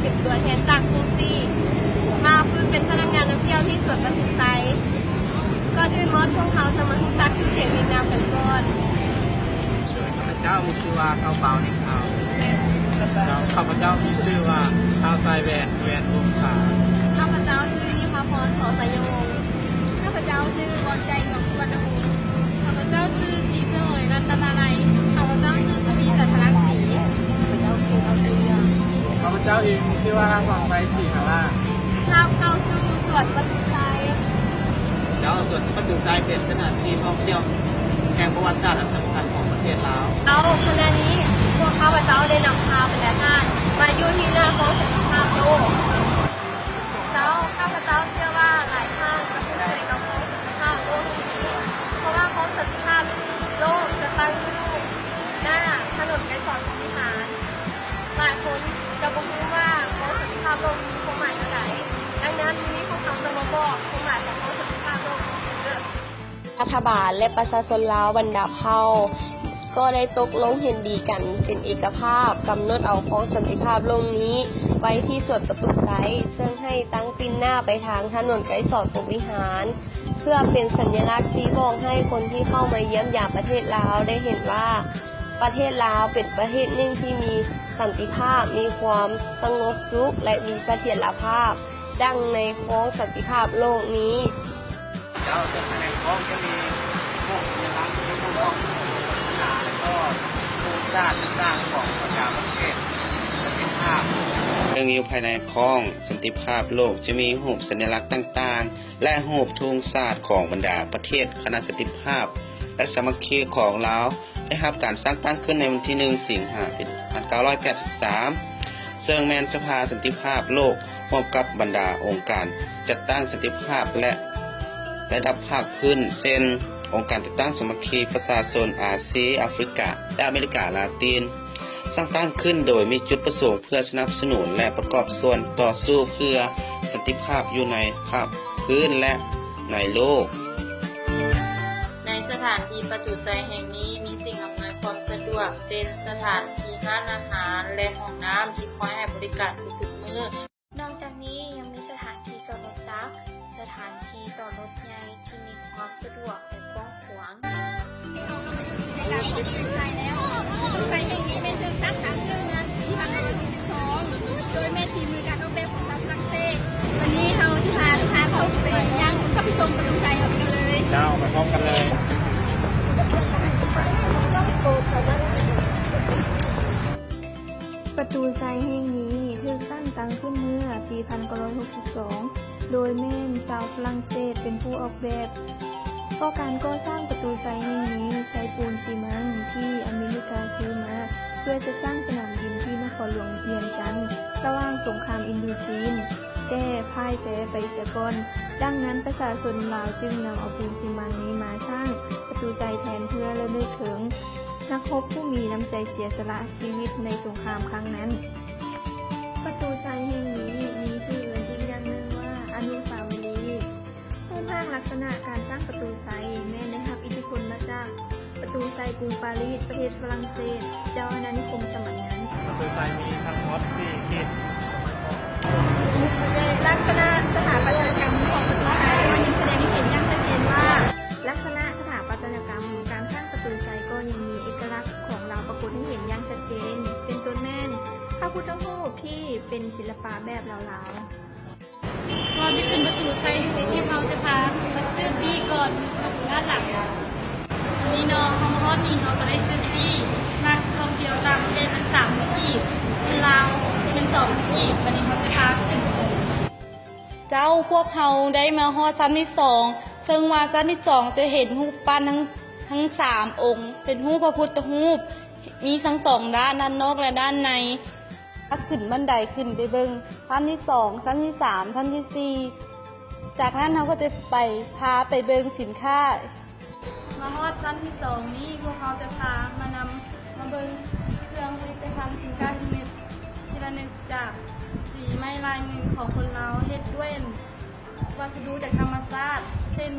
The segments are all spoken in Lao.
ເປັນຕົວແທນຈາກກຸ່ມສີ່ ມາຝຶກເປັນພະນັກງານນຳທ່ຽວທີ່ສວນປະຕູໄຊ. ກ່ອນອື່ນໝົດ, ພວກເຮົາຈະມາຮູ້ຈັກຊື່ສຽງລຽງນາມກັນກ່ອນ. ຂ້າພະເຈົ້າມີຊື່ວ່າ ເຂົ້າເປົາ ນິກເອົາ. ຂ້າພະເຈົ້າມີຊື່ວ່າ ທ້າວຊາຍແວນ ແວນ ວົງສາ. ຂ້າພະເຈົ້າຊື່ ນິພາພອນ ສອ ໄຊຍະວົງ. ຂ້າພະເຈົ້າຊື່ ວອນໃຈ ສອງສຸວັນນະວົງ. ຂ້າພະເຈົ້າຊື່ ສີສະເຫວີຍ ລັດຕະນາໄລ. ຂ້າພະເຈົ້າຊື່ ທະວີ ຈັນທະລັກສີ. ຂ້າພະເຈົ້າຊື່ ເອົາເຕຍາ. ຂ້າພະເຈົ້າເອງມີຊື່ວ່າ ລາສອນໄຊ ສີຫາລາດ. ຮັບເຂົ້າສູ່ສວນປະຕູໄຊ. ເຈົ້າ, ສວນປະຕູໄຊເປັນສະຖານທີ່ທ່ອງທ່ຽວແຫ່ງປະຫວັດສາດອັນສຳຄັນຂອງປະເທດລາວ. ເຈົ້າ, ຂະນະນີ້ພວກຂ້າພະເຈົ້າໄດ້ນຳພາບັນດາທ່ານມາຢູ່ທີ່ໜ້າຄອງສັນຕິພາບໂລກ. ເຈົ້າ, ຂ້າພະເຈົ້າເຊື່ອວ່າຫຼາຍທ່ານຈະຄຸ້ນເຄີຍກັບຄອງສັນຕິພາບໂລກແຫ່ງນີ້, ເພາະວ່າຄອງສັນຕິພາບໂລກຈະຕັ້ງຢູ່ໜ້າຖະໜົນໄກສອນພົມວິຫານ. ຫຼາຍຄົນຈະບໍ່ຮູ້ວ່າຄອງສັນຕິພາບໂລກມີຄວາມໝາຍແນວໃດ. ດັ່ງນັ້ນ, ມື້ນີ້ພວກເຮົາຈະມາບອກຄວາມໝາຍຂອງຄອງສັນຕິພາບໂລກເດີ. ລັດຖະບານ ແລະ ປະຊາຊົນລາວບັນດາເຜົ່າ ກໍໄດ້ຕົກລົງເຫັນດີກັນເປັນເອກະພາບ ກຳນົດເອົາຄອງສັນຕິພາບໂລກນີ້ໄວ້ທີ່ສວນປະຕູໄຊ, ເຊິ່ງໃຫ້ຕັ້ງປິ່ນໜ້າໄປທາງຖະໜົນໄກສອນພົມວິຫານ, ເພື່ອເປັນສັນຍະລັກຊີ້ບອກໃຫ້ຄົນທີ່ເຂົ້າມາຢ້ຽມຢາມປະເທດລາວໄດ້ເຫັນວ່າ ປະເທດລາວເປັນປະເທດໜຶ່ງທີ່ມີສັນຕິພາບ, ມີຄວາມສະຫງົບສຸກ ແລະ ມີສະຖຽນລະພາບ ດັ່ງໃນຄອງສັນຕິພາບໂລກນີ້. ເຈົ້າ, ພາຍໃນຄອງຈະມີຮູບສັນຍະລັກທີ່ບົ່ງບອກສາສະໜາ ແລະ ກໍພູມສາດຕ່າງໆຂອງບັນດາປະເທດສັນຕິພາບ. ເຊິ່ງຢູ່ພາຍໃນຄອງສັນຕິພາບໂລກຈະມີຮູບສັນຍະລັກຕ່າງໆ ແລະ ຮູບທຸງຊາດຂອງບັນດາປະເທດຄະນະສັນຕິພາບ ແລະ ສາມັກຄີຂອງລາວ ໄດ້ຮັບການສ້າງຕັ້ງຂຶ້ນໃນວັນທີໜຶ່ງ ສິງຫາ ປີໜຶ່ງພັນເກົ້າຮ້ອຍແປດສິບສາມ ເຊິ່ງແມ່ນສະພາສັນຕິພາບໂລກ ຮ່ວມກັບບັນດາອົງການຈັດຕັ້ງສັນຕິພາບ ແລະ ລະດັບພາກພື້ນ ເຊັ່ນ ອົງການຈັດຕັ້ງສາມັກຄີປະຊາຊົນອາຊີ, ອາຟຣິກາ ແລະ ອາເມລິກາລາຕິນ, ສ້າງຕັ້ງຂຶ້ນໂດຍມີຈຸດປະສົງເພື່ອສະໜັບສະໜູນ ແລະ ປະກອບສ່ວນຕໍ່ສູ້ເພື່ອສັນຕິພາບຢູ່ໃນພາກພື້ນ ແລະ ໃນໂລກ. ໃນສະຖານທີ່ປະຕູໄຊແຫ່ງນີ້ ມີສິ່ງອຳນວຍຄວາມສະດວກ ເຊັ່ນ ສະຖານທີ່ຮ້ານອາຫານ ແລະ ຫ້ອງນ້ຳທີ່ຄອຍໃຫ້ບໍລິການທຸກໆມື້. ນອກຈາກນີ້ຍັງມີສະຖານທີ່ຈອດລົດຈັກ, ສະຖານທີ່ຈອດລົດໃຫຍ່ທີ່ມີຄວາມສະດວກ ແລະ ກວ້າງຂວາງ. ປະຕູໄຊແຫ່ງນີ້ແມ່ນຖືກສ້າງຕັ້ງຂຶ້ນເມື່ອປີພັນເກົ້າຮ້ອຍຫົກສິບສອງ ໂດຍແມ່ນຝີມືການອອກແບບຂອງຊາວຝຣັ່ງເສດ. ວັນນີ້ເຮົາຊິພາທຸກທ່ານເຂົ້າໄປຍ່າງເຂົ້າໄປຊົມປະຕູໄຊພ້ອມກັນເລີຍ. ເຈົ້າ, ໄປພ້ອມກັນເລີຍ. ປະຕູໄຊແຫ່ງນີ້ຖືກສ້າງຕັ້ງຂຶ້ນເມື່ອປີພັນເກົ້າຮ້ອຍຫົກສິບສອງ ໂດຍແມ່ນຊາວຝຣັ່ງເສດເປັນຜູ້ອອກແບບ. ເພາະການກໍ່ສ້າງປະຕູໄຊແຫ່ງນີ້ໃຊ້ປູນຊີມັງທີ່ອາເມລິກາຊື້ມາ ເພື່ອຈະສ້າງສະໜາມບິນທີ່ນະຄອນຫຼວງວຽງຈັນ ລະຫວ່າງສົງຄາມອິນໂດຈີນ ແຕ່ພ່າຍແພ້ໄປເສຍກ່ອນ. ດັ່ງນັ້ນ ປະຊາຊົນລາວຈຶ່ງນຳເອົາປູນຊີມັງນີ້ມາສ້າງປະຕູໄຊແທນ ເພື່ອລະນຶກເຖິງນັກຮົບຜູ້ມີນ້ຳໃຈເສຍສະຫຼະຊີວິດໃນສົງຄາມຄັ້ງນັ້ນ. ປະຕູໄຊແຫ່ງນີ້ມີຊື່ເອີ້ນອີກຢ່າງໜຶ່ງວ່າ ອະນຸສາວະລີ. ຮູບຮ່າງລັກສະນະການສ້າງປະຕູໄຊແມ່ນໄດ້ຮັບອິດທິພົນມາຈາກປະຕູໄຊກຸງປາຣີສ ປະເທດຝຣັ່ງເສດ ເຈົ້າອານານິຄົມສະໄໝນັ້ນ. ປະຕູໄຊມີທັງໝົດສີ່ທິດ. ລັກສະນະສະຖາປັດຕະຍະກຳຂອງປະຕູໄຊກໍຍັງສະແດງໃຫ້ເຫັນຢ່າງຊັດເຈນວ່າ ລັກສະນະສະຖາປັດຕະຍະກຳການສ້າງປະຕູໄຊກໍຍັງມີເອກະລັກຂອງລາວປາກົດໃຫ້ເຫັນຢ່າງຊັດເຈນ ເປັນຕົ້ນແມ່ນພະພຸດທະຮູບທີ່ເປັນສິລະປະແບບລາວໆ. ກ່ອນຈະຂຶ້ນປະຕູໄຊ ພວກເຮົາຈະພາມາຊື້ປີ້ກ່ອນ ດ້ານຫຼັງນີ້ເນາະ. ເຮົາມາຮອດນີ້ ເຮົາກໍໄດ້ຊື້ປີ້ ນັກທ່ອງທ່ຽວຕ່າງປະເທດແມ່ນສາມພັນກີບ, ຄົນລາວແມ່ນສອງພັນກີບ. ບັດນີ້ເຮົາຈະພາຂຶ້ນໄປ. ເຈົ້າ, ພວກເຮົາໄດ້ມາຮອດຊັ້ນທີສອງ ເຊິ່ງວ່າຊັ້ນທີສອງຈະເຫັນຮູບປັ້ນທັງ ທັງສາມອົງ ເປັນຮູບພະພຸດທະຮູບ ມີທັງສອງດ້ານ ດ້ານນອກ ແລະ ດ້ານໃນ. ພາຂຶ້ນບັນໄດຂຶ້ນໄປເບິ່ງຊັ້ນທີສອງ, ຊັ້ນທີສາມ, ຊັ້ນທີສີ່. ຈາກນັ້ນເຮົາກໍຈະໄປ ພາໄປເບິ່ງສິນຄ້າ. ມາຮອດຊັ້ນທີສອງນີ້ ພວກເຮົາຈະພາມານຳມາເບິ່ງເຄື່ອງຜະລິດຕະພັນສິນຄ້າທີ່ລະນຶກ ທີ່ລະນຶກຈາກສີໄມ້ລາຍມືຂອງຄົນລາວ ເຮັດດ້ວຍ ວັດສະດຸຈາກທຳມະຊາດ ເຊັ່ນ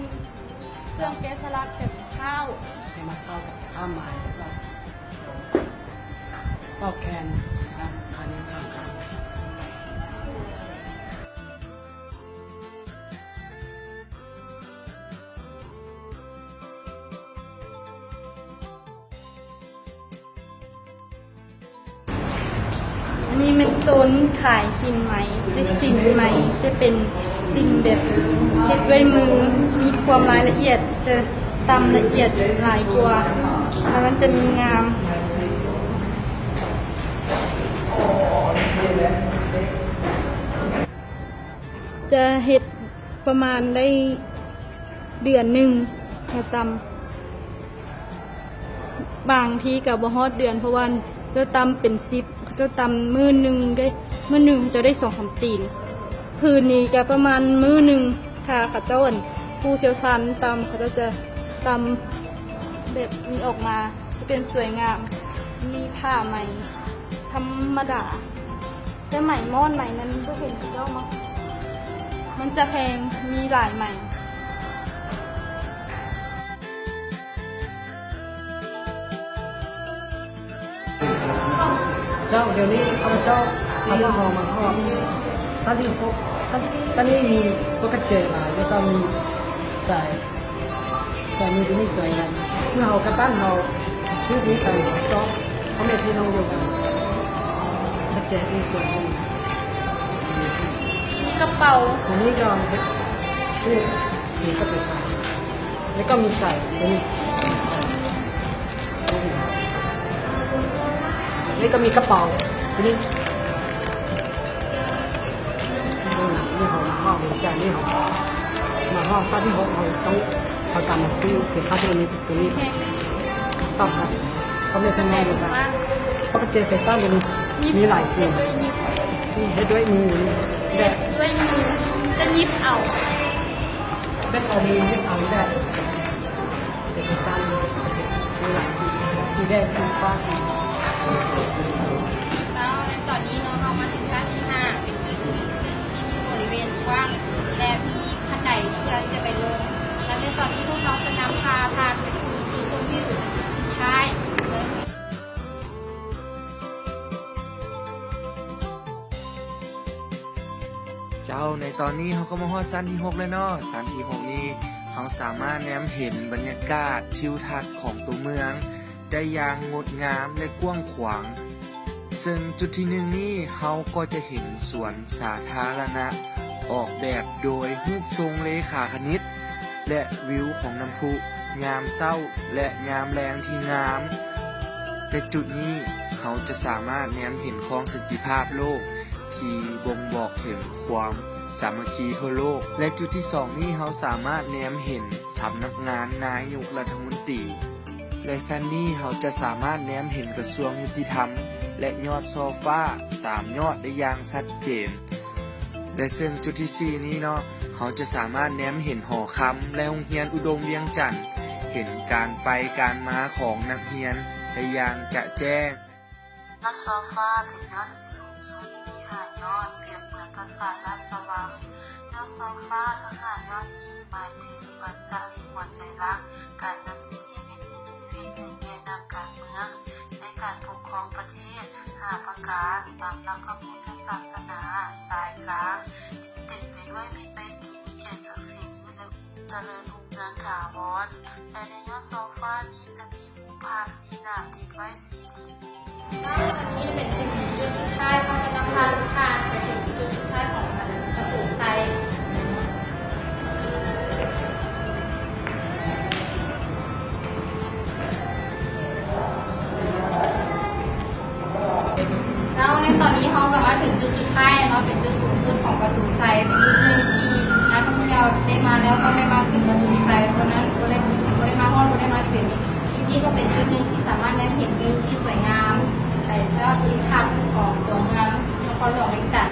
ເຄື່ອງແກະສະຫຼັກຈາກຂ້າວ ເປັນມາເຂົ້າກັບຜ້າໄໝ ແລ້ວກໍເປົ່າແຄນ ແລະ ອັນນີ້ສຳຄັນ ອັນນີ້ແມ່ນໂຊນຂາຍສິ້ນໄໝ, ຈະສິ້ນໄໝຈະເປັນສິ້ນແບບເຮັດດ້ວຍມື, ມີຄວາມລາຍລະອຽດ, ຈະຕ່ຳລະອຽດຫຼາຍກວ່າ, ແລ້ວມັນຈະມີງາມ. ຈະເຮັດປະມານໄດ້ເດືອນໜຶ່ງ ແລ້ວຕ່ຳ. ບາງທີກໍບໍ່ຮອດເດືອນ ເພາະວ່າເຈົ້າຕ່ຳເປັນສິບ, ເຈົ້າຕ່ຳມື້ໜຶ່ງໄດ້ ມື້ໜຶ່ງເຈົ້າໄດ້ສອງສາມຕີນ. ຜືນນີ້ກໍປະມານມື້ໜຶ່ງ ຖ້າເຂົາເຈົ້າ ອັນ ຜູ້ຊ່ຽວຊານຕ່ຳ ເຂົາເຈົ້າຈະຕ່ຳແບບນີ້ອອກມາ ຈະເປັນສວຍງາມ, ມີຜ້າໄໝທຳມະດາ. ແຕ່ໄໝມ້ອນໄໝນັ້ນບໍ່ເຫັນເຂົາເຈົ້າມາ, ມັນຈະແພງ, ມີຫຼາຍໄໝ. ເຈົ້າ, ດຽວນີ້ຂ້າພະເຈົ້າ ຂ້າພະເຈົ້າມາຮອດຊັ້ນທີຫົກ, ຊັ້ນ, ຊັ້ນນີ້ມີພວກກະແຈຫຼາຍ ແລ້ວກໍມີສາຍ ສາຍມືຕົວນີ້ສວຍງາມ. ເມື່ອເຮົາກັບບ້ານເຮົາຊື້ນີ້ໄປ ກໍພໍ່ແມ່ພີ່ນ້ອງດຽວກັນ. ກະແຈນີ້ສວຍງາມ. ມີກະເປົາ. ຕົວນີ້ກໍເປັນຮູບ ມີກະເປົາສາຍ ແລ້ວກໍມີສາຍຕົວນີ້. ນີ້ກໍມີກະເປົາຕົວນີ້. ນີ້ເຮົາມາຮອດ ຈາກນີ້ເຮົາມາຮອດຊັ້ນທີຫົກ ເຮົາຕ້ອງ ເຮົາຕາມມາຊື້ສິນຄ້າຕົວນີ້ ຕົວນີ້ໄປຕໍ່ກັນ. ກໍມີຂ້າງໃນນີ້ ປະກະເຈແຟຊັນຕົວນີ້ ມີຫຼາຍສີ ນີ້ເຮັດດ້ວຍມື ແບບ ດ້ວຍມື ຈະຫຍິບເອົາ ແບບເອົາມືຫຍິບເອົາແບບ ເປັນຊັ້ນ ມີຫຼາຍສີ ສີແດງ ສີຟ້າ ສີ ເຈົ້າ ໃນຕອນນີ້ເນາະ ເຮົາມາເຖິງຊັ້ນທີຫ້າ ເປັນອີກໜຶ່ງທີ່ມີບໍລິເວນກວ້າງ ແລະ ມີຂັ້ນໄດເພື່ອທີ່ຈະໄປລົງ. ແລະ ໃນຕອນນີ້ພວກເຮົາຈະນຳພາທ່ານໄປສູ່ຈຸດຊົມວິວຈຸດສຸດທ້າຍ. ເຈົ້າ, ໃນຕອນນີ້ເຮົາກໍມາຮອດຊັ້ນທີຫົກແລ້ວເນາະ. ຊັ້ນທີຫົກນີ້ເຮົາສາມາດແນມເຫັນບັນຍາກາດທິວທັດຂອງຕົວເມືອງໄດ້ຢ່າງງົດງາມ ແລະ ກວ້າງຂວາງ. ເຊິ່ງຈຸດທີໜຶ່ງນີ້ເຮົາກໍຈະເຫັນສວນສາທາລະນະ ອອກແບບໂດຍຮູບຊົງເລຂາຄະນິດ ແລະ ວິວຂອງນ້ຳພຸຍາມເຊົ້າ ແລະ ຍາມແລງທີ່ງາມ. ແລະ ຈຸດນີ້ເຮົາຈະສາມາດແນມເຫັນຄອງສັນຕິພາບໂລກ ທີ່ບົ່ງບອກເຖິງຄວາມສາມັກຄີທົ່ວໂລກ ແລະ ຈຸດທີສອງນີ້ເຮົາສາມາດແນມເຫັນສຳນັກງານນາຍົກລັດຖະມົນຕີ ແລະ ຊັ້ນນີ້ເຮົາຈະສາມາດແນມເຫັນກະຊວງຍຸຕິທຳ ແລະ ຍອດຊໍຟ້າສາມຍອດໄດ້ຢ່າງຊັດເຈນ ແລະ ເຊິ່ງຈຸດທີສີ່ນີ້ເນາະ ເຮົາຈະສາມາດແນມເຫັນຫໍຄຳ ແລະ ໂຮງຮຽນອຸດົມວຽງຈັນ ເຫັນການໄປການມາຂອງນັກຮຽນໄດ້ຢ່າງຈະແຈ້ງ. ຍອດຊໍຟ້າເປັນຍອດທີ່ສູງສຸດ ມີຫ້າຍອດ ປຽບເໝືອນປາສາດລາຊະວັງ. ຍອດຊໍຟ້າທັງຫ້າຍອດນີ້ໝາຍເຖິງບັນຈາລີຫົວໃຈຫຼັກ ການນຳຊີ້ວິຖີຊີວິດໃຫ້ແກ່ນັກການເມືອງ ໃນການປົກຄອງປະເທດຫ້າປະການ ຕາມຫຼັກພະພຸດທະສາສະໜາສາຍກາງ ທີ່ເຕັມໄປດ້ວຍມິດໄມຕີ ແກ່ສັກສີ ແລະ ຈະເລີນຮຸ່ງເຮືອງຖາວອນ ແລະ ໃນຍອດຊໍຟ້ານີ້ຈະມີຮູບພະສີໜາມຕິດໄວ້ສີ່ທິດ. ແລ້ວຕອນນີ້ເປັນເຖິງຈຸດສຸດທ້າຍ ເຮົາຈະນຳພາທຸກທ່ານໄປເຖິງຈຸດສຸດທ້າຍຂອງປະຕູໄຊ. ແລ້ວໃນຕອນນີ້ເຮົາກໍມາເຖິງຈຸດສຸດທ້າຍເນາະ ເປັນຈຸດສູງສຸດຂອງປະຕູໄຊ ເປັນຈຸດໜຶ່ງທີ່ນັກທ່ອງທ່ຽວໄດ້ມາແລ້ວຕ້ອງໄດ້ມາຂຶ້ນປະຕູໄຊ ເພາະນັ້ນບໍ່ໄດ້ ບໍ່ໄດ້ມາຮອດ ບໍ່ໄດ້ມາເຖິງ ຈຸດນີ້ກໍເປັນຈຸດໜຶ່ງທີ່ສາມາດແນມເຫັນວິວທີ່ສວຍງາມ ໄປເທື່ອທິວທັດຂອງຕົວເມືອງນະຄອນຫຼວງວຽງຈັນ.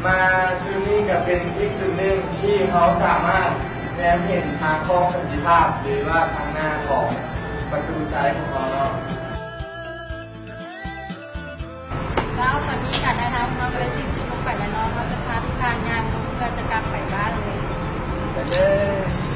ມາຈຸດນີ້ກໍເປັນອີກຈຸດໜຶ່ງທີ່ເຮົາສາມາດແນມເຫັນທາງຄອງສັນຕິພາບ ຫຼືວ່າທາງໜ້າຂອງປະຕູໄຊຂອງເຮົາເນາະ. ແລ້ວຕອນນີ້ການເດີນທາງຂອງເຮົາກໍໄດ້ສິ້ນສຸດລົງໄປແລ້ວເນາະ ເຮົາຈະພາທຸກທ່ານຍ່າງລົງເພື່ອຈະກັບໄປບ້ານເລີຍ. ໄປເລີຍ.